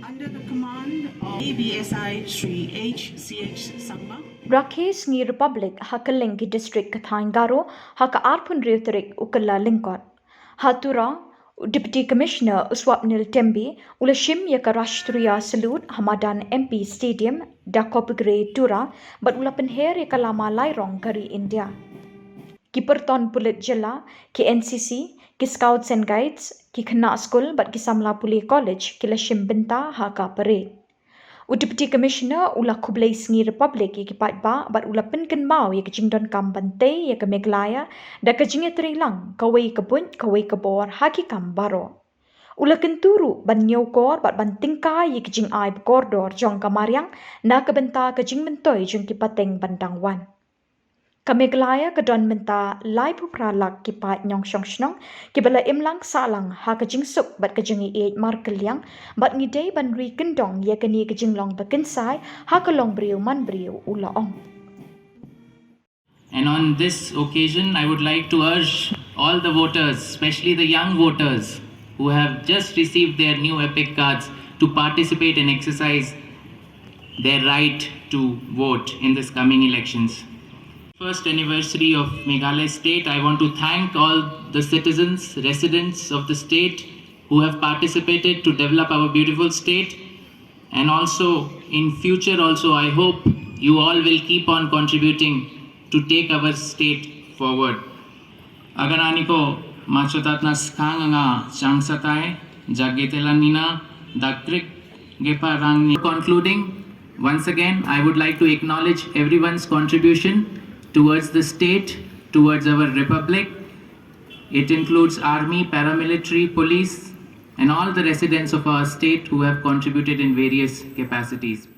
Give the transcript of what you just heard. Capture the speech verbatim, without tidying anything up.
Under the command of A B S I Shri H C H Sangma. Rakhe sngi Republic ha kylleng ki district ka thaiñ Garo ha ka arphew hynriew tarik u Kyllalyngkot. Ha Tura, u Deputy Commissioner u Swapnil Tembe u la shim ïa ka Rashtriya Salute ha madan M P Stadium, Dakopgre, Tura, bad u la pynher ïa ka lama lairong ka ri India. Ki pyrton pulit jylla, ki N C C, ki Scouts and Guides, ki khynnah skul bad ki samla pule college ki la shim bynta ha ka parade. U Deputy Commissioner u la khublei sngi Republic ïa ki paidbah bad u la pynkynmaw ïa ka jingdonkam ban tei ïa ka Meghalaya da ka jingïatreilang kawei ka buit kawei ka bor ha ki kam baroh. U la kyntu ruh ban ñiewkor bad ban tyngkai ïa ka jingai bakordor jong ka mariang na ka bynta ka jingmyntoi jong ki pateng ban dang wan. Ka Meghalaya ka don mynta laiphew phra lak ki paid nongshong shnong kiba la imlang sahlang ha ka jingsuk bad ka jingïeit markylliang, bad ngi dei ban ri kyndong ïa kane ka jinglong bakynsai ha ka longbriew manbriew, u la ong. And on this occasion, I would like to urge all the voters, especially the young voters who have just received their new EPIC cards, to participate and exercise their right to vote in this coming elections. First anniversary of Meghalaya State, I want to thank all the citizens, residents of the state who have participated to develop our beautiful state. And also, in future also, I hope you all will keep on contributing to take our state forward. Agan ani ko machotat na skang nga chang satai, jagete lanina, dakrik gepa rang ni. Concluding, once again, I would like to acknowledge everyone's contribution towards the state, towards our republic. It includes army, paramilitary, police, and all the residents of our state who have contributed in various capacities.